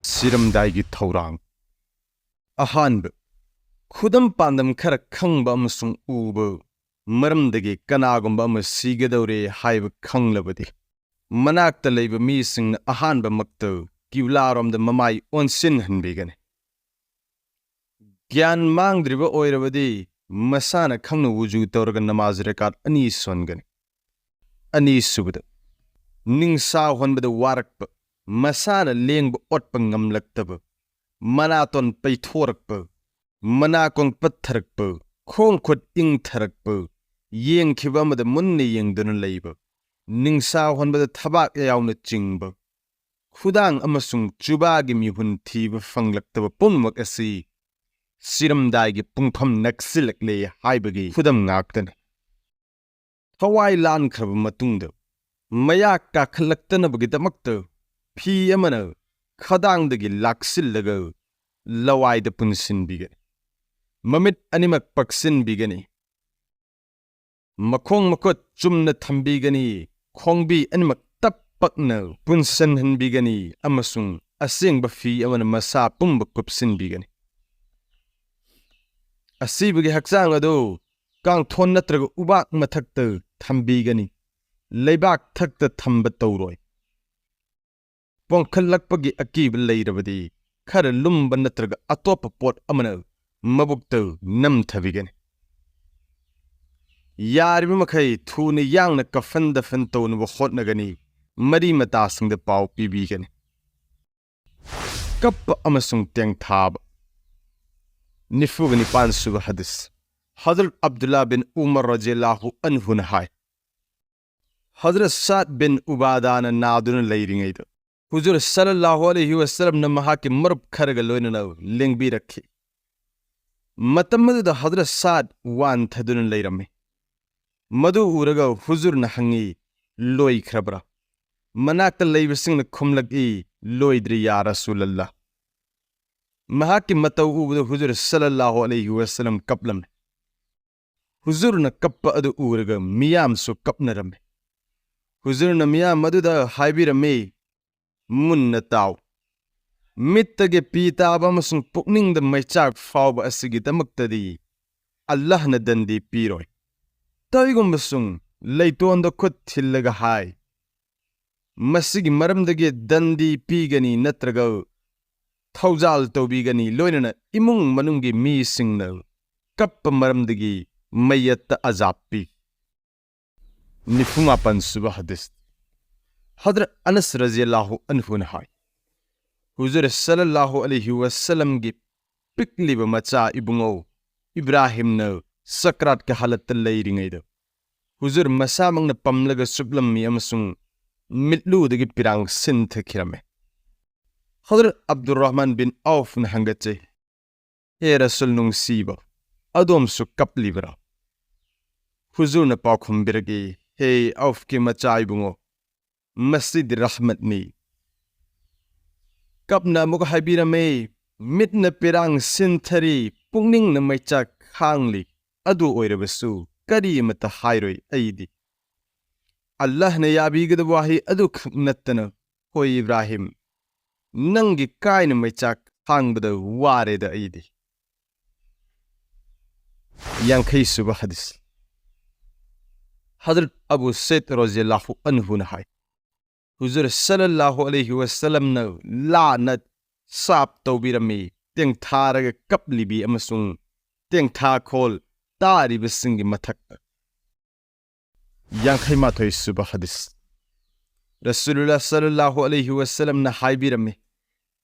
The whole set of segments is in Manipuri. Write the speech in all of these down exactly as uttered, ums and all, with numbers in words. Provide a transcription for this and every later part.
ꯁꯤꯔꯝꯗꯥꯏꯒꯤ ꯊꯧꯔꯥꯡ꯫ ꯑꯍꯥꯟꯕ, ꯈꯨꯗꯝ ꯄꯥꯟꯗꯝ ꯈꯔ ꯈꯪꯕ ꯑꯃꯁꯨꯡ ꯎꯕ ꯃꯔꯝꯗꯒꯤ ꯀꯅꯥꯒꯨꯝꯕ ꯑꯃ ꯁꯤꯒꯗꯧꯔꯦ ꯍꯥꯏꯕ ꯈꯪꯂꯕꯗꯤ, ꯃꯅꯥꯛꯇ ꯂꯩꯕ ꯃꯤꯁꯤꯡꯅ ꯑꯍꯥꯟꯕꯃꯛꯇ ꯀꯤꯕ꯭ꯂꯥꯔꯣꯝꯗ ꯃꯃꯥꯏ ꯑꯣꯟꯁꯤꯟꯍꯟꯕꯤꯒꯅꯤ꯫ ꯒ꯭ꯌꯥꯟ ꯃꯥꯡꯗ꯭ꯔꯤꯕ ꯑꯣꯏꯔꯕꯗꯤ, ꯃꯁꯥꯅ ꯈꯪꯅ ꯋꯨꯖꯨ ꯇꯧꯔꯒ ꯅꯃꯥꯖ ꯔꯀꯥꯠ ꯑꯅꯤ ꯁꯣꯟꯒꯅꯤ꯫ ꯑꯅꯤꯁꯨꯕꯗ, ꯅꯤꯡꯁꯥ ꯍꯣꯟꯕꯗ ꯋꯥꯔꯛꯄ, ꯃꯁꯥꯅ ꯂꯦꯡꯕ ꯑꯣꯠꯄ ꯉꯝꯂꯛꯇꯕ, ꯃꯅꯥꯇꯣꯟ ꯄꯩꯊꯣꯔꯛꯄ, ꯃꯅꯥꯀꯣꯡ ꯄꯠꯊꯔꯛꯄ, ꯈꯣꯡ ꯈꯨꯠ ꯏꯪꯊꯔꯛꯄ, ꯌꯦꯡꯈꯤꯕ ꯑꯃꯗ ꯃꯨꯟꯅ ꯌꯦꯡꯗꯨꯅ ꯂꯩꯕ, ꯅꯤꯡꯁꯥ ꯍꯣꯟꯕꯗ ꯊꯕꯥꯛ ꯌꯥꯎꯅ ꯆꯤꯡꯕ, ꯈꯨꯗꯥꯡ ꯑꯃꯁꯨꯡ ꯆꯨꯕꯥꯒꯤ ꯃꯤꯍꯨꯟ ꯊꯤꯕ ꯐꯪꯂꯛꯇꯕ ꯄꯨꯝꯅꯃꯛ ꯑꯁꯤ ꯁꯤꯔꯝꯗꯥꯏꯒꯤ ꯄꯨꯡꯐꯝ ꯅꯛꯁꯤꯜꯂꯛꯂꯦ ꯍꯥꯏꯕꯒꯤ ꯈꯨꯗꯝ ꯉꯥꯛꯇꯅꯤ꯫ ꯊꯋꯥꯏ ꯂꯥꯟꯈ꯭ꯔꯕ ꯃꯇꯨꯡꯗ, ꯃꯌꯥ ꯀꯥꯈꯠꯂꯛꯇꯅꯕꯒꯤꯗꯃꯛꯇ ꯐꯤ ꯑꯃꯅ ꯈꯗꯥꯡꯗꯒꯤ ꯂꯥꯛꯁꯤꯜꯂꯒ ꯂꯋꯥꯏꯗ ꯄꯨꯟꯁꯤꯟꯕꯤꯒꯅꯤ꯫ ꯃꯃꯤꯠ ꯑꯅꯤꯃꯛ ꯄꯛꯁꯤꯟꯕꯤꯒꯅꯤ꯫ ꯃꯈꯣꯡ ꯃꯈꯨꯠ ꯆꯨꯝꯅ ꯊꯝꯕꯤꯒꯅꯤ꯫ ꯈꯣꯡꯕꯤ ꯑꯅꯤꯃꯛ ꯇꯞ ꯄꯛꯅ ꯄꯨꯟꯁꯤꯟꯍꯟꯕꯤꯒꯅꯤ ꯑꯃꯁꯨꯡ ꯑꯁꯦꯡꯕ ꯐꯤ ꯑꯃꯅ ꯃꯁꯥ ꯄꯨꯝꯕ ꯀꯨꯞꯁꯤꯟꯕꯤꯒꯅꯤ꯫ ꯑꯁꯤꯕꯒꯤ ꯍꯛꯆꯥꯡ ꯑꯗꯨ ꯀꯥꯡꯊꯣꯟ ꯅꯠꯇ꯭ꯔꯒ ꯎꯕꯥꯛ ꯃꯊꯛꯇ ꯊꯝꯕꯤꯒꯅꯤ꯫ ꯂꯩꯕꯥꯛ ꯊꯛꯇ ꯊꯝꯕ ꯇꯧꯔꯣꯏ꯫ ꯄꯣꯝꯈꯠꯂꯛꯄꯒꯤ ꯑꯀꯤꯕ ꯂꯩꯔꯕꯗꯤ, ꯈꯔ ꯂꯨꯝꯕ ꯅꯠꯇ꯭ꯔꯒ ꯑꯇꯣꯞꯄ ꯄꯣꯠ ꯑꯃꯅ ꯃꯕꯨꯛꯇ ꯅꯝꯊꯕꯤꯒꯅꯤ꯫ ꯌꯥꯔꯤꯕ ꯃꯈꯩ ꯊꯨꯅ ꯌꯥꯡꯅ ꯀꯐꯟ ꯗꯐꯟ ꯇꯧꯅꯕ ꯍꯣꯠꯅꯒꯅꯤ꯫ ꯃꯔꯤ ꯃꯇꯥꯁꯤꯡꯗ ꯄꯥꯎ ꯄꯤꯕꯤꯒꯅꯤ꯫ ꯀꯞꯄ ꯑꯃꯁꯨꯡ ꯇꯦꯡꯊꯥꯕ꯫ ꯅꯤꯐꯨꯒ ꯅꯤꯄꯥꯟ ꯁꯨꯕ ꯍꯗꯤꯁ꯫ ꯍꯖꯔꯠ ꯑꯕꯗꯨꯜꯂꯥ ꯕꯤꯟ ꯎꯃꯔ ꯔꯖꯤꯌꯜꯂꯥꯍꯨ ꯑꯟꯍꯨꯅ ꯍꯥꯏ, ꯍꯖꯔꯠ ꯁꯥꯗ ꯕꯤꯟ ꯎꯕꯥꯗꯥꯅ ꯅꯥꯗꯨꯅ ꯂꯩꯔꯤꯉꯩꯗ, ꯍꯨꯖꯨꯔ ꯁꯜꯂꯜꯂꯥꯍꯨ ꯑꯂꯩꯍꯤ ꯋꯁꯜꯂꯝꯅ ꯃꯍꯥꯛꯀꯤ ꯃꯔꯨꯞ ꯈꯔꯒ ꯂꯣꯏꯅꯅ ꯂꯦꯡꯕꯤꯔꯛꯈꯤ꯫ ꯃꯇꯝ ꯑꯗꯨꯗ ꯍꯖꯔꯠ ꯁꯥꯗ ꯋꯥꯟꯊꯗꯨꯅ ꯂꯩꯔꯝꯃꯤ꯫ ꯃꯗꯨ ꯎꯔꯒ ꯍꯨꯖꯨꯔꯅ ꯍꯪꯉꯤ, "ꯂꯣꯏꯈ꯭ꯔꯕ꯭ꯔꯥ?" ꯃꯅꯥꯛꯇ ꯂꯩꯕꯁꯤꯡꯅ ꯈꯨꯝꯂꯛꯏ, "ꯂꯣꯏꯗ꯭ꯔꯤ, ꯌꯥ ꯔꯁꯨꯂꯜꯂꯥ꯫" ꯃꯍꯥꯛꯀꯤ ꯃꯇꯧ ꯎꯕꯗ ꯍꯨꯖꯨꯔ ꯁꯜꯂꯜꯂꯥꯍꯨ ꯑꯂꯩꯍꯤ ꯋꯁꯜꯂꯝ ꯀꯞꯂꯝꯃꯤ꯫ ꯍꯨꯖꯨꯔꯅ ꯀꯞꯄ ꯑꯗꯨ ꯎꯔꯒ ꯃꯤꯌꯥꯝꯁꯨ ꯀꯞꯅꯔꯝꯃꯤ꯫ ꯍꯨꯖꯨꯔꯅ ꯃꯤꯌꯥꯝ ꯑꯗꯨꯗ ꯍꯥꯏꯕꯤꯔꯝꯃꯤ, "ꯃꯨꯟꯅ ꯇꯥꯎ꯫ ꯃꯤꯠꯇꯒꯤ ꯄꯤ ꯇꯥꯕ ꯑꯃꯁꯨꯡ ꯄꯨꯛꯅꯤꯡꯗ ꯃꯩꯆꯥꯛ ꯐꯥꯎꯕ ꯑꯁꯤꯒꯤꯗꯃꯛꯇꯗꯤ ꯑꯜꯂꯥꯍꯅ ꯗꯟꯗꯤ ꯄꯤꯔꯣꯏ꯫ ꯀꯔꯤꯒꯨꯝꯕꯁꯨꯡ ꯂꯩꯇꯣꯟꯗ ꯈꯨꯠ ꯊꯤꯜꯂꯒ ꯍꯥꯏ, "ꯃꯁꯤꯒꯤ ꯃꯔꯝꯗꯒꯤ ꯗꯟꯗꯤ ꯄꯤꯒꯅꯤ ꯅꯠꯇ꯭ꯔꯒ ꯊꯧꯖꯥꯜ ꯇꯧꯕꯤꯒꯅꯤ", ꯂꯣꯏꯅꯅ ꯏꯃꯨꯡ ꯃꯅꯨꯡꯒꯤ ꯃꯤꯁꯤꯡꯅ ꯀꯞꯄ ꯃꯔꯝꯗꯒꯤ ꯃꯩꯌꯠꯇ ꯑꯖꯥꯕ ꯄꯤ꯫ ꯅꯤꯐꯨ ꯃꯥꯄꯟ ꯁꯨꯕ ꯍꯗꯤꯁ꯫ ꯍꯗ꯭ꯔꯠ ꯑꯅꯁ ꯔꯖꯤꯌꯜꯂꯥꯍꯨ ꯑꯟꯍꯨꯅ ꯍꯥꯏ, ꯍꯨꯖꯨꯔ ꯁꯜꯂꯜꯂꯥꯍꯨ ꯑꯂꯩꯍꯤ ꯋꯁꯜꯂꯝꯒꯤ ꯄꯤꯛꯂꯤꯕ ꯃꯆꯥ ꯏꯕꯨꯡꯉꯣ ꯏꯕ꯭ꯔꯥꯍꯤꯝꯅ ꯁꯀ꯭ꯔꯥꯠꯀꯤ ꯍꯥꯂꯠꯇ ꯂꯩꯔꯤꯉꯩꯗ ꯍꯨꯖꯨꯔ ꯃꯁꯥꯃꯛꯅ ꯄꯝꯂꯒ ꯆꯨꯞꯂꯝꯃꯤ ꯑꯃꯁꯨꯡ ꯃꯤꯠꯂꯨꯗꯒꯤ ꯄꯤꯔꯥꯡ ꯁꯤꯟꯊꯈꯤꯔꯝꯃꯤ꯫ ꯍꯗ꯭ꯔꯠ ꯑꯕꯗꯨꯔꯔꯍꯃꯥꯟ ꯕꯤꯟ ꯑꯧꯐꯅ ꯍꯪꯒꯠꯆꯩ, "ꯍꯦ ꯔꯁꯨꯜ ꯅꯨꯡꯁꯤꯕ, ꯑꯗꯣꯝꯁꯨ ꯀꯞꯂꯤꯕꯔꯥ?" ꯍꯨꯖꯨꯔꯅ ꯄꯥꯎꯈꯨꯝꯕꯤꯔꯛꯏ, "ꯍꯦ ꯑꯧꯐꯀꯤ ꯃꯆꯥ ꯏꯕꯨꯡꯉꯣ, ꯃꯁꯤꯗꯤ ꯔꯍꯃꯠꯅꯤ꯫" ꯀꯞꯅ ꯑꯃꯨꯛ ꯍꯥꯏꯕꯤꯔꯝꯃꯤ, "ꯃꯤꯠꯅ ꯄꯤꯔꯥꯡ ꯁꯤꯟꯊꯔꯤ, ꯄꯨꯛꯅꯤꯡꯅ ꯃꯩꯆꯥꯛ ꯈꯥꯡꯂꯤ, ꯑꯗꯨ ꯑꯣꯏꯔꯕꯁꯨ ꯀꯔꯤ ꯑꯃꯠꯇ ꯍꯥꯏꯔꯣꯏ ꯑꯩꯗꯤ꯫ ꯑꯜꯂꯥꯍꯅ ꯌꯥꯕꯤꯒꯗꯕ ꯋꯥꯍꯩ ꯑꯗꯨꯈꯛ ꯅꯠꯇꯅ, ꯍꯣꯏ ꯏꯕ꯭ꯔꯥꯍꯤꯝ, ꯅꯪꯒꯤ ꯀꯥꯏꯅ ꯃꯩꯆꯥꯛ ꯈꯥꯡꯕꯗ ꯋꯥꯔꯦꯗ ꯑꯩꯗꯤ꯫" ꯌꯥꯡꯈꯩ ꯁꯨꯕ ꯍꯗꯤꯁ꯫ ꯍꯗ꯭ꯔꯠ ꯑꯕꯨ ꯁꯩꯗ ꯔꯣꯖꯤꯌꯜꯂꯥꯍꯨ ꯑꯟꯍꯨꯅ ꯍꯥꯏ, ꯍꯨꯖꯨꯔ ꯁꯜꯂꯜꯂꯥꯍꯨ ꯑꯂꯩꯍꯤ ꯋꯁꯜꯂꯝꯅ ꯂꯥꯅꯠ ꯁꯥꯞ ꯇꯧꯕꯤꯔꯝꯃꯤ, ꯇꯦꯡꯊꯥꯔꯒ ꯀꯞꯂꯤꯕꯤ ꯑꯃꯁꯨꯡ ꯇꯦꯡꯊꯥꯈꯣꯜ ꯇꯥꯔꯤꯕꯁꯤꯡꯒꯤ ꯃꯊꯛꯇ꯫ ꯌꯥꯡꯈꯩ ꯃꯥꯊꯣꯏ ꯁꯨꯕ ꯍꯗꯤꯁ꯫ ꯔꯁꯨꯂꯨꯜꯂꯥ ꯁꯜꯂꯜꯂꯥꯍꯨ ꯑꯂꯩꯍꯤ ꯋꯁꯜꯂꯝꯅ ꯍꯥꯏꯕꯤꯔꯝꯃꯤ,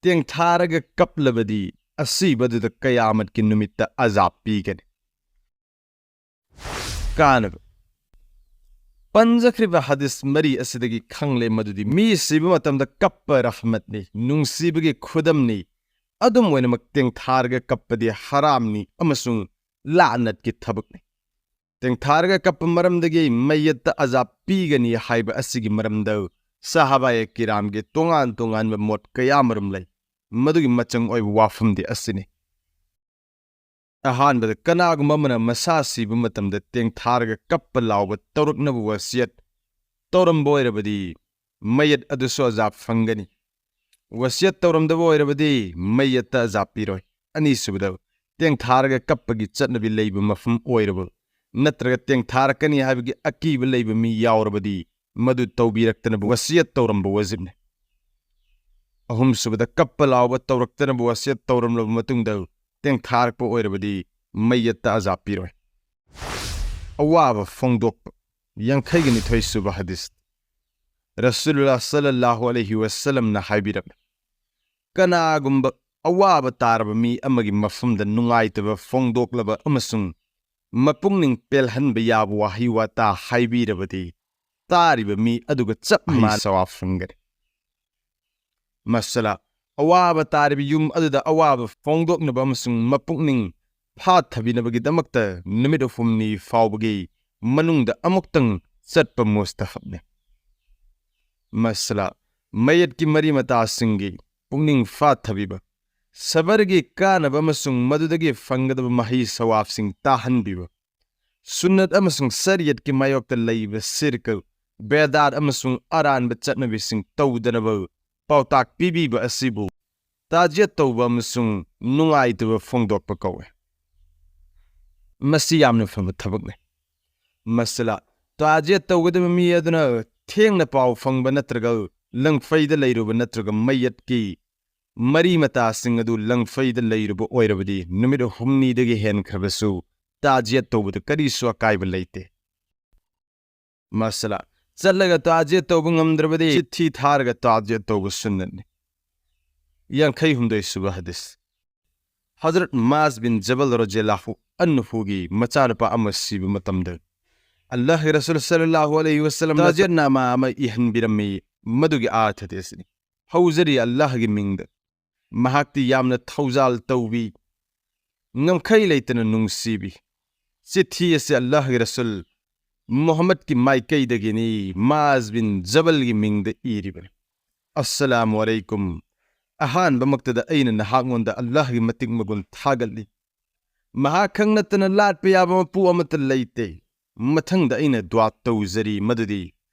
"ꯇꯦꯡꯊꯥꯔꯒ ꯀꯞꯂꯕꯗꯤ ꯑꯁꯤꯕꯗꯨꯗ ꯀꯌꯥꯃꯠꯀꯤ ꯅꯨꯃꯤꯠꯇ ꯑꯖꯥꯕ ꯄꯤꯒꯅꯤ꯫" ꯀꯥꯟꯅꯕ꯫ ꯄꯟꯖꯈ꯭ꯔꯤꯕ ꯍꯗꯤꯁ ꯃꯔꯤ ꯑꯁꯤꯗꯒꯤ ꯈꯪꯂꯦ ꯃꯗꯨꯗꯤ ꯃꯤ ꯁꯤꯕ ꯃꯇꯝꯗ ꯀꯞꯄ ꯔꯍꯃꯠꯅꯤ, ꯅꯨꯡꯁꯤꯕꯒꯤ ꯈꯨꯗꯝꯅꯤ꯫ ꯑꯗꯨꯝ ꯑꯣꯏꯅꯃꯛ ꯇꯦꯡꯊꯥꯔꯒ ꯀꯞꯄꯗꯤ ꯍꯔꯥꯝꯅꯤ ꯑꯃꯁꯨꯡ ꯂꯥꯅꯠꯀꯤ ꯊꯕꯛꯅꯤ꯫ ꯇꯦꯡꯊꯥꯔꯒ ꯀꯞꯄ ꯃꯔꯝꯗꯒꯤ ꯃꯩꯌꯠꯇ ꯑꯖꯥꯕ ꯄꯤꯒꯅꯤ ꯍꯥꯏꯕ ꯑꯁꯤꯒꯤ ꯃꯔꯝꯗ ꯁꯍꯥꯕꯥꯌꯦ ꯀꯤꯔꯥꯝꯒꯤ ꯇꯣꯉꯥꯟ ꯇꯣꯉꯥꯟꯕ ꯃꯣꯠ ꯀꯌꯥꯃꯔꯨꯝ ꯂꯩ꯫ ꯃꯗꯨꯒꯤ ꯃꯆꯪ ꯑꯣꯏꯕ ꯋꯥꯐꯝꯗꯤ ꯑꯁꯤꯅꯤ꯫ ꯑꯍꯥꯟꯕꯗ, ꯀꯅꯥꯒꯨꯝꯕ ꯑꯃꯅ ꯃꯁꯥ ꯁꯤꯕ ꯃꯇꯝꯗ ꯇꯦꯡꯊꯥꯔꯒ ꯀꯞꯄ ꯂꯥꯎꯕ ꯇꯧꯔꯛꯅꯕ ꯋꯁꯤꯌꯠ ꯇꯧꯔꯝꯕ ꯑꯣꯏꯔꯕꯗꯤ, ꯃꯌꯠ ꯑꯗꯨꯁꯨ ꯑꯖꯥꯕ ꯐꯪꯒꯅꯤ꯫ ꯋꯁꯤꯌꯠ ꯇꯧꯔꯝꯗꯕ ꯑꯣꯏꯔꯕꯗꯤ ꯃꯩꯌꯠꯇ ꯑꯖꯥ ꯄꯤꯔꯣꯏ꯫ ꯑꯅꯤꯁꯨꯕꯗ, ꯇꯦꯡꯊꯥꯔꯒ ꯀꯞꯄꯒꯤ ꯆꯠꯅꯕꯤ ꯂꯩꯕ ꯃꯐꯝ ꯑꯣꯏꯔꯕ ꯅꯠꯇ꯭ꯔꯒ ꯇꯦꯡꯊꯥꯔꯛꯀꯅꯤ ꯍꯥꯏꯕꯒꯤ ꯑꯀꯤꯕ ꯂꯩꯕ ꯃꯤ ꯌꯥꯎꯔꯕꯗꯤ ꯃꯗꯨ ꯇꯧꯕꯤꯔꯛꯇꯅꯕ ꯋꯁꯤꯌꯠ ꯇꯧꯔꯝꯕ ꯋꯥꯖꯤꯕꯅꯤ꯫ ꯑꯍꯨꯝꯁꯨꯕꯗ, ꯀꯞꯄ ꯂꯥꯎꯕ ꯇꯧꯔꯛꯇꯅꯕ ꯋꯁꯤꯌꯠ ꯇꯧꯔꯝꯂꯕ ꯃꯇꯨꯡꯗ ꯇꯦꯡꯊꯥꯔꯛꯄ ꯑꯣꯏꯔꯕꯗꯤ ꯃꯩꯌꯠꯇ ꯑꯖꯥ ꯄꯤꯔꯣꯏ꯫ ꯑꯋꯥꯕ ꯐꯣꯡꯗꯣꯛꯄ꯫ ꯌꯥꯡꯈꯩꯒ ꯅꯤꯊꯣꯏ ꯁꯨꯕ ꯍꯗꯤꯁ꯫ ꯔꯁꯨꯂꯨꯜꯂꯥꯍ ꯁꯜꯂꯜꯂꯥꯍꯨ ꯑꯂꯩꯍꯤ ꯋꯁꯜꯂꯝꯅ ꯍꯥꯏꯕꯤꯔꯝꯃꯤ, ꯀꯅꯥꯒꯨꯝꯕ ꯑꯋꯥꯕ ꯇꯥꯔꯕ ꯃꯤ ꯑꯃꯒꯤ ꯃꯐꯝꯗ ꯅꯨꯡꯉꯥꯏꯇꯕ ꯐꯣꯡꯗꯣꯛꯂꯕ ꯑꯃꯁꯨꯡ ꯃꯄꯨꯛꯅꯤꯡ ꯄꯦꯜꯍꯟꯕ ꯌꯥꯕ ꯋꯥꯍꯩ ꯋꯥꯇꯥ ꯍꯥꯏꯕꯤꯔꯕꯗꯤ, ꯇꯥꯔꯤꯕ ꯃꯤ ꯑꯗꯨꯒ ꯆꯞ ꯃꯥꯟꯅ ꯁꯋꯥꯕ ꯐꯪꯒꯅꯤ꯫ ꯃꯁꯂꯥ, ꯑꯋꯥꯕ ꯇꯥꯔꯤꯕ ꯌꯨꯝ ꯑꯗꯨꯗ ꯑꯋꯥꯕ ꯐꯣꯡꯗꯣꯛꯅꯕ ꯑꯃꯁꯨꯡ ꯃꯄꯨꯛꯅꯤꯡ ꯐꯥꯊꯕꯤꯅꯕꯒꯤꯗꯃꯛꯇ ꯅꯨꯃꯤꯠ ꯍꯨꯝꯅꯤ ꯐꯥꯎꯕꯒꯤ ꯃꯅꯨꯡꯗ ꯑꯃꯨꯛꯇꯪ ꯆꯠꯄ ꯃꯨꯁꯇꯍꯕꯅꯤ꯫ ꯃꯁꯂꯥ, ꯃꯌꯦꯠꯀꯤ ꯃꯔꯤ ꯃꯇꯥꯁꯤꯡꯒꯤ ꯄꯨꯛꯅꯤꯡ ꯐꯥꯊꯕꯤꯕ, ꯁꯕꯔꯒꯤ ꯀꯥꯟꯅꯕ ꯑꯃꯁꯨꯡ ꯃꯗꯨꯗꯒꯤ ꯐꯪꯒꯗꯕ ꯃꯍꯩ ꯁꯋꯥꯕꯁꯤꯡ ꯇꯥꯍꯟꯕꯤꯕ, ꯁꯨꯟꯅꯠ ꯑꯃꯁꯨꯡ ꯁꯔꯤꯌꯠꯀꯤ ꯃꯥꯌꯣꯛꯇ ꯂꯩꯕ ꯁꯤꯔꯀ, ꯕꯦꯗꯥꯠ ꯑꯃꯁꯨꯡ ꯑꯔꯥꯟꯕ ꯆꯠꯅꯕꯤꯁꯤꯡ ꯇꯧꯗꯅꯕ ꯄꯥꯎꯇꯥꯛ ꯄꯤꯕꯤꯕ ꯑꯁꯤꯕꯨ ꯇꯥꯖꯤꯌꯠ ꯇꯧꯕ ꯑꯃꯁꯨꯡ ꯅꯨꯡꯉꯥꯏꯇꯕ ꯐꯣꯡꯗꯣꯛꯄ ꯀꯧꯏ꯫ ꯃꯁꯤ ꯌꯥꯝꯅ ꯐꯕ ꯊꯕꯛꯅꯤ꯫ ꯃꯁꯂꯥ, ꯇꯥꯖꯤꯌꯠ ꯇꯧꯒꯗꯕ ꯃꯤ ꯑꯗꯨꯅ ꯊꯦꯡꯅ ꯄꯥꯎ ꯐꯪꯕ ꯅꯠꯇ꯭ꯔꯒ ꯂꯪꯐꯩꯗ ꯂꯩꯔꯨꯕ ꯅꯠꯇ꯭ꯔꯒ ꯃꯌꯠꯀꯤ ꯃꯔꯤ ꯃꯇꯥꯁꯤꯡ ꯑꯗꯨ ꯂꯪꯐꯩꯗ ꯂꯩꯔꯨꯕ ꯑꯣꯏꯔꯕꯗꯤ ꯅꯨꯃꯤꯠ ꯍꯨꯝꯅꯤꯗꯒꯤ ꯍꯦꯟꯈ꯭ꯔꯕꯁꯨ ꯇꯥꯖꯤꯌꯠ ꯇꯧꯕꯗ ꯀꯔꯤꯁꯨ ꯑꯀꯥꯏꯕ ꯂꯩꯇꯦ꯫ ꯃꯁꯂꯥ, ꯆꯠꯂꯒ ꯇꯥꯖꯤꯌꯠ ꯇꯧꯕ ꯉꯝꯗ꯭ꯔꯕꯗꯤ ꯆꯤꯊꯤ ꯊꯥꯔꯒ ꯇꯥꯖꯤꯌꯠ ꯇꯧꯕ ꯁꯨꯟꯅꯠꯅꯤ꯫ ꯌꯥꯡꯈꯩ ꯍꯨꯝꯗꯣꯏ ꯁꯨꯕ ꯍꯗꯤꯁ꯫ ꯍꯖꯔꯠ ꯃꯥꯖ ꯕꯤꯟ ꯖꯕꯜ ꯔꯖꯤꯌꯜꯂꯥꯍꯨ ꯑꯟꯍꯨꯒꯤ ꯃꯆꯥꯅꯨꯄꯥ ꯑꯃ ꯁꯤꯕ ꯃꯇꯝꯗ ꯑꯜꯂꯥꯍꯒꯤ ꯔꯁꯨꯜ ꯁꯜꯂꯜꯂꯥꯍꯨ ꯑꯂꯩꯍꯤ ꯋꯁꯜꯂꯝꯅ ꯇꯥꯖꯤꯌꯠꯅꯥꯃꯥ ꯑꯃ ꯏꯍꯟꯕꯤꯔꯝꯃꯤ꯫ ꯃꯗꯨꯒꯤ ꯑꯥꯔꯊꯗꯤ ꯑꯁꯤꯅꯤ: ꯍꯧꯖꯔꯤ ꯑꯜꯂꯥꯍꯒꯤ ꯃꯤꯡꯗ꯫ ꯃꯍꯥꯛꯇꯤ ꯌꯥꯝꯅ ꯊꯧꯖꯥꯜ ꯇꯧꯕꯤ, ꯉꯝꯈꯩ ꯂꯩꯇꯅ ꯅꯨꯡꯁꯤꯕꯤ꯫ ꯆꯤꯊꯤ ꯑꯁꯤ ꯑꯜꯂꯥꯍꯒꯤ ꯔꯁꯨꯜ ꯃꯨꯍꯝꯃꯗꯀꯤ ꯃꯥꯏꯀꯩꯗꯒꯤꯅꯤ, ꯃꯥꯖ ꯕꯤꯟ ꯖꯕꯜꯒꯤ ꯃꯤꯡꯗ ꯏꯔꯤꯕꯅꯤ꯫ ꯑꯁꯁꯂꯥꯃꯨ ꯑꯂꯩꯀꯨꯝ꯫ ꯑꯍꯥꯟꯕꯃꯛꯇꯗ ꯑꯩꯅ ꯅꯍꯥꯛꯉꯣꯟꯗ ꯑꯜꯂꯥꯍꯒꯤ ꯃꯇꯤꯛ ꯃꯒꯨꯟ ꯊꯥꯒꯠꯂꯤ꯫ ꯃꯍꯥꯛ ꯈꯛ ꯅꯠꯇꯅ ꯂꯥꯠꯄ ꯌꯥꯕ ꯃꯄꯨ ꯑꯃꯠꯇ ꯂꯩꯇꯦ꯫ ꯃꯊꯪꯗ ꯑꯩꯅ ꯗꯨꯋꯥ ꯇꯧꯖꯔꯤ ꯃꯗꯨꯗꯤ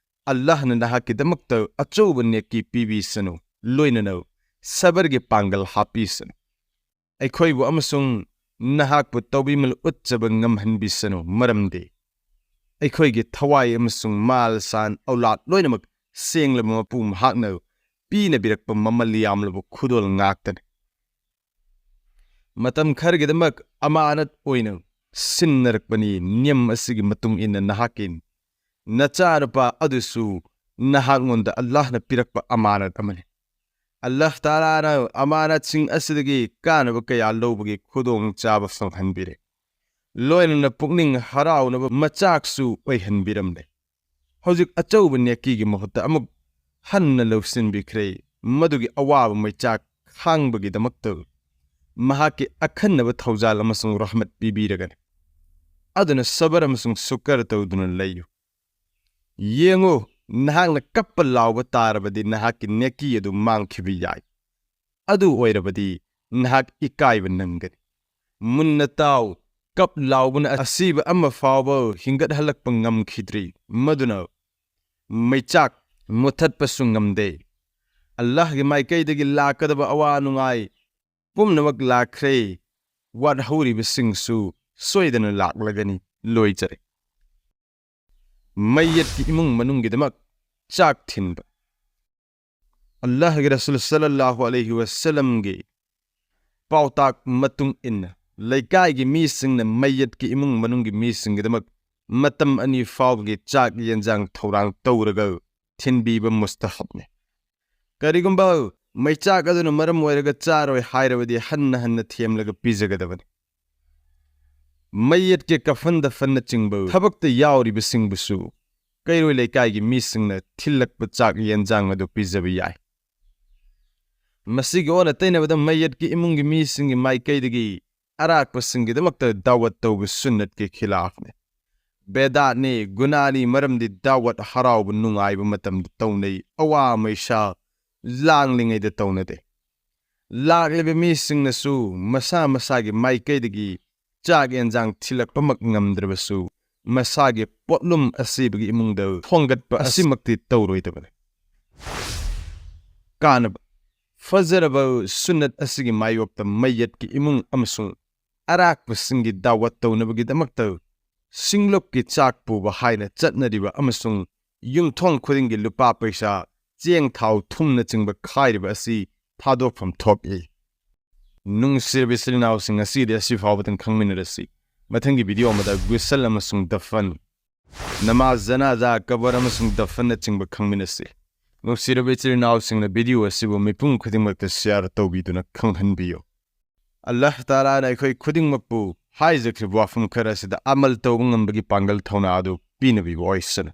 ꯑꯜꯂꯥꯍꯅ ꯅꯍꯥꯛꯀꯤꯗꯃꯛꯇ ꯑꯆꯧꯕ ꯅꯦꯛꯀꯤ ꯄꯤꯕꯤꯁꯅꯨ, ꯂꯣꯏꯅꯅ ꯁꯕꯔꯒꯤ ꯄꯥꯡꯒꯜ ꯍꯥꯞꯄꯤꯁꯅꯨ꯫ ꯑꯩꯈꯣꯏꯕꯨ ꯑꯃꯁꯨꯡ ꯅꯍꯥꯛꯄꯨ ꯇꯧꯕꯤꯃꯜ ꯎꯠꯆꯕ ꯉꯝꯍꯟꯕꯤꯁꯅꯨ, ꯃꯔꯝꯗꯤ ꯑꯩꯈꯣꯏꯒꯤ ꯊꯋꯥꯏ ꯑꯃꯁꯨꯡ ꯃꯥꯜ ꯁꯥꯟ ꯑꯧꯂꯥꯗ ꯂꯣꯏꯅꯃꯛ ꯁꯦꯡꯂꯕ ꯃꯄꯨ ꯃꯍꯥꯛꯅ ꯄꯤꯅꯕꯤꯔꯛꯄ ꯃꯃꯜ ꯌꯥꯝꯂꯕ ꯈꯨꯗꯣꯜ ꯉꯥꯛꯇꯅꯤ꯫ ꯃꯇꯝ ꯈꯔꯒꯤꯗꯃꯛ ꯑꯃꯥꯅꯠ ꯑꯣꯏꯅ ꯁꯤꯟꯅꯔꯛꯄꯅꯤ꯫ ꯅꯤꯌꯝ ꯑꯁꯤꯒꯤ ꯃꯇꯨꯡ ꯏꯟꯅ ꯅꯍꯥꯛꯀꯤ ꯅꯆꯥꯅꯨꯄꯥ ꯑꯗꯨꯁꯨ ꯅꯍꯥꯛꯉꯣꯟꯗ ꯑꯜꯂꯥꯍꯅ ꯄꯤꯔꯛꯄ ꯑꯃꯥꯅꯠ ꯑꯃꯅꯤ꯫ ꯑꯜꯂꯥꯍ ꯇꯥꯂꯥꯅ ꯑꯃꯥꯅꯠꯁꯤꯡ ꯑꯁꯤꯗꯒꯤ ꯀꯥꯟꯅꯕ ꯀꯌꯥ ꯂꯧꯕꯒꯤ ꯈꯨꯗꯣꯡꯆꯥꯕ ꯐꯪꯍꯟꯕꯤꯔꯦ꯫ ꯂꯣꯏꯅꯅ ꯄꯨꯛꯅꯤꯡ ꯍꯔꯥꯎꯅꯕ ꯃꯆꯥꯛꯁꯨ ꯑꯣꯏꯍꯟꯕꯤꯔꯝꯂꯦ꯫ ꯍꯧꯖꯤꯛ ꯑꯆꯧꯕ ꯅꯦꯀꯤꯒꯤ ꯃꯍꯨꯠꯇ ꯑꯃꯨꯛ ꯍꯟꯅ ꯂꯧꯁꯤꯟꯕꯤꯈ꯭ꯔꯦ꯫ ꯃꯗꯨꯒꯤ ꯑꯋꯥꯕ ꯃꯩꯆꯥꯛ ꯈꯥꯡꯕꯒꯤꯗꯃꯛꯇ ꯃꯍꯥꯛꯀꯤ ꯑꯈꯟꯅꯕ ꯊꯧꯖꯥꯜ ꯑꯃꯁꯨꯡ ꯔꯍꯃꯠ ꯄꯤꯕꯤꯔꯒꯅꯤ꯫ ꯑꯗꯨꯅ ꯁꯕꯔ ꯑꯃꯁꯨꯡ ꯁꯨꯀꯔ ꯇꯧꯗꯨꯅ ꯂꯩꯌꯨ꯫ ꯌꯦꯡꯉꯨ, ꯅꯍꯥꯛꯅ ꯀꯞꯄ ꯂꯥꯎꯕ ꯇꯥꯔꯕꯗꯤ ꯅꯍꯥꯛꯀꯤ ꯅꯦꯀꯤ ꯑꯗꯨ ꯃꯥꯡꯈꯤꯕ ꯌꯥꯏ꯫ ꯑꯗꯨ ꯑꯣꯏꯔꯕꯗꯤ ꯅꯍꯥꯛ ꯏꯀꯥꯏꯕ ꯅꯪꯒꯅꯤ꯫ ꯃꯨꯟꯅ ꯇꯥꯎ, ꯀꯞ ꯂꯥꯎꯕꯅ ꯑꯁꯤꯕ ꯑꯃ ꯐꯥꯎꯕ ꯍꯤꯡꯒꯠꯍꯜꯂꯛꯄ ꯉꯝꯈꯤꯗ꯭ꯔꯤ, ꯃꯗꯨꯅ ꯃꯩꯆꯥꯛ ꯃꯨꯊꯠꯄꯁꯨ ꯉꯝꯗꯦ꯫ ꯑꯜꯂꯥꯍꯒꯤ ꯃꯥꯏꯀꯩꯗꯒꯤ ꯂꯥꯛꯀꯗꯕ ꯑꯋꯥ ꯅꯨꯡꯉꯥꯏ ꯄꯨꯝꯅꯃꯛ ꯂꯥꯛꯈ꯭ꯔꯦ꯫ ꯋꯥꯠꯍꯧꯔꯤꯕꯁꯤꯡꯁꯨ ꯁꯣꯏꯗꯅ ꯂꯥꯛꯂꯒꯅꯤ꯫ ꯂꯣꯏꯖꯔꯦ꯫ ꯃꯩꯌꯠꯀꯤ ꯏꯃꯨꯡ ꯃꯅꯨꯡꯒꯤꯗꯃꯛ ꯆꯥꯛ ꯊꯤꯟꯕ꯫ ꯑꯜꯂꯥꯍꯒꯤ ꯔꯁꯨꯜ ꯁꯜꯂꯜꯂꯥꯍꯨ ꯑꯂꯩꯍꯤ ꯋꯁꯜꯂꯝꯒꯤ ꯄꯥꯎꯇꯥꯛ ꯃꯇꯨꯡ ꯏꯟꯅ, ꯂꯩꯀꯥꯏꯒꯤ ꯃꯤꯁꯤꯡꯅ ꯃꯩꯌꯠꯀꯤ ꯏꯃꯨꯡ ꯃꯅꯨꯡꯒꯤ ꯃꯤꯁꯤꯡꯒꯤꯗꯃꯛ ꯃꯇꯝ ꯑꯅꯤ ꯐꯥꯎꯕꯒꯤ ꯆꯥꯛ ꯌꯦꯟꯖꯥꯡ ꯊꯧꯔꯥꯡ ꯇꯧꯔꯒ ꯊꯤꯟꯕꯤꯕ ꯃꯨꯁꯇꯍꯕꯅꯤ꯫ ꯀꯔꯤꯒꯨꯝꯕ ꯃꯩꯆꯥꯛ ꯑꯗꯨꯅ ꯃꯔꯝ ꯑꯣꯏꯔꯒ ꯆꯥꯔꯣꯏ ꯍꯥꯏꯔꯕꯗꯤ ꯍꯟꯅ ꯍꯟꯅ ꯊꯦꯝꯂꯒ ꯄꯤꯖꯒꯗꯕꯅꯤ꯫ ꯃꯩꯌꯠꯀꯤ ꯀꯐꯟ ꯗꯐꯟꯅꯆꯤꯡꯕ ꯊꯕꯛꯇ ꯌꯥꯎꯔꯤꯕꯁꯤꯡꯕꯨꯁꯨ ꯀꯩꯔꯣꯏ ꯂꯩꯀꯥꯏꯒꯤ ꯃꯤꯁꯤꯡꯅ ꯊꯤꯜꯂꯛꯄ ꯆꯥꯛ ꯌꯦꯟꯖꯥꯡ ꯑꯗꯨ ꯄꯤꯖꯕ ꯌꯥꯏ꯫ ꯃꯁꯤꯒꯤ ꯑꯣꯟꯅ ꯇꯩꯅꯕꯗ ꯃꯩꯌꯠꯀꯤ ꯏꯃꯨꯡꯒꯤ ꯃꯤꯁꯤꯡꯒꯤ ꯃꯥꯏꯀꯩꯗꯒꯤ ꯑꯔꯥꯛꯄꯁꯤꯡꯒꯤꯗꯃꯛꯇ ꯗꯥꯋꯠ ꯇꯧꯕ ꯁꯨꯟꯅꯠꯀꯤ ꯈꯤꯂꯥꯐꯅꯤ꯫ ꯕꯦꯗꯥꯠꯅꯤ, ꯒꯨꯅꯥꯅꯤ, ꯃꯔꯝꯗꯤ ꯗꯥꯋꯠ ꯍꯔꯥꯎꯕ ꯅꯨꯡꯉꯥꯏꯕ ꯃꯇꯝꯗ ꯇꯧꯅꯩ, ꯑꯋꯥ ꯃꯩꯁꯥ ꯂꯥꯡꯂꯤꯉꯩꯗ ꯇꯧꯅꯗꯦ꯫ ꯂꯥꯛꯂꯤꯕ ꯃꯤꯁꯤꯡꯅꯁꯨ ꯃꯁꯥ ꯃꯁꯥꯒꯤ ꯃꯥꯏꯀꯩꯗꯒꯤ ꯆꯥꯛ ꯌꯦꯟꯖꯥꯡ ꯊꯤꯜꯂꯛꯄꯃꯛ ꯉꯝꯗ꯭ꯔꯕꯁꯨ, ꯃꯁꯥꯒꯤ ꯄꯣꯠꯂꯨꯝ ꯑꯁꯤꯕꯒꯤ ꯏꯃꯨꯡꯗ ꯊꯣꯡꯒꯠꯄ ꯑꯁꯤꯃꯛꯇꯤ ꯇꯧꯔꯣꯏꯗꯕꯅꯤ꯫ ꯀꯥꯟꯅꯕ꯫ ꯐꯖꯔꯕ ꯁꯨꯟꯅꯠ ꯑꯁꯤꯒꯤ ꯃꯥꯌꯣꯛꯇ ꯃꯩꯌꯠꯀꯤ ꯏꯃꯨꯡ ꯑꯃꯁꯨꯡ ꯑꯔꯥꯛꯄꯁꯤꯡꯒꯤ ꯗꯥꯋꯠ ꯇꯧꯅꯕꯒꯤꯗꯃꯛꯇ ꯁꯤꯡꯂꯨꯞꯀꯤ ꯆꯥꯛ ꯄꯨꯕ ꯍꯥꯏꯅ ꯆꯠꯅꯔꯤꯕ ꯑꯃꯁꯨꯡ ꯌꯨꯝꯊꯣꯡ ꯈꯨꯗꯤꯡꯒꯤ ꯂꯨꯄꯥ ꯄꯩꯁꯥ, ꯆꯦꯡ, ꯊꯥꯎ, ꯊꯨꯝꯅꯆꯤꯡꯕ ꯈꯥꯏꯔꯤꯕ ꯑꯁꯤ ꯊꯥꯗꯣꯛꯐꯝ ꯊꯣꯛꯏ꯫ ꯅꯨꯡꯁꯤꯔꯕ ꯏꯆꯤꯜ ꯏꯅꯥꯎꯁꯤꯡ, ꯉꯁꯤꯗꯤ ꯑꯁꯤ ꯐꯥꯎꯕꯗꯪ ꯈꯪꯃꯤꯟꯅꯔꯁꯤ꯫ ꯃꯊꯪꯒꯤ ꯚꯤꯗꯤꯑꯣ ꯑꯃꯗ ꯒꯨꯁꯜ ꯑꯃꯁꯨꯡ ꯗꯐꯟ, ꯅꯃꯥꯖ ꯖꯅꯥꯖꯥ, ꯀꯕꯔ ꯑꯃꯁꯨꯡ ꯗꯐꯟꯅꯆꯤꯡꯕ ꯈꯪꯃꯤꯟꯅꯁꯤ꯫ ꯅꯨꯡꯁꯤꯔꯕ ꯏꯆꯤꯜ ꯏꯅꯥꯎꯁꯤꯡꯅ ꯚꯤꯗꯤꯑꯣ ꯑꯁꯤꯕꯨ ꯃꯤꯄꯨꯝ ꯈꯨꯗꯤꯡꯃꯛꯇ ꯁꯤꯌꯥꯔ ꯇꯧꯕꯤꯗꯨꯅ ꯈꯪꯍꯟꯕꯤꯌꯨ꯫ ꯑꯜꯂꯥꯍ ꯇꯥꯂꯥꯅ ꯑꯩꯈꯣꯏ ꯈꯨꯗꯤꯡꯃꯛꯄꯨ ꯍꯥꯏꯖꯈ꯭ꯔꯤꯕ ꯋꯥꯐꯝ ꯈꯔ ꯑꯁꯤꯗ ꯑꯃꯜ ꯇꯧꯕ ꯉꯝꯕꯒꯤ ꯄꯥꯡꯒꯜ ꯊꯧꯅꯥ ꯑꯗꯨ ꯄꯤꯅꯕꯤꯕ ꯑꯣꯏꯁꯅꯨ꯫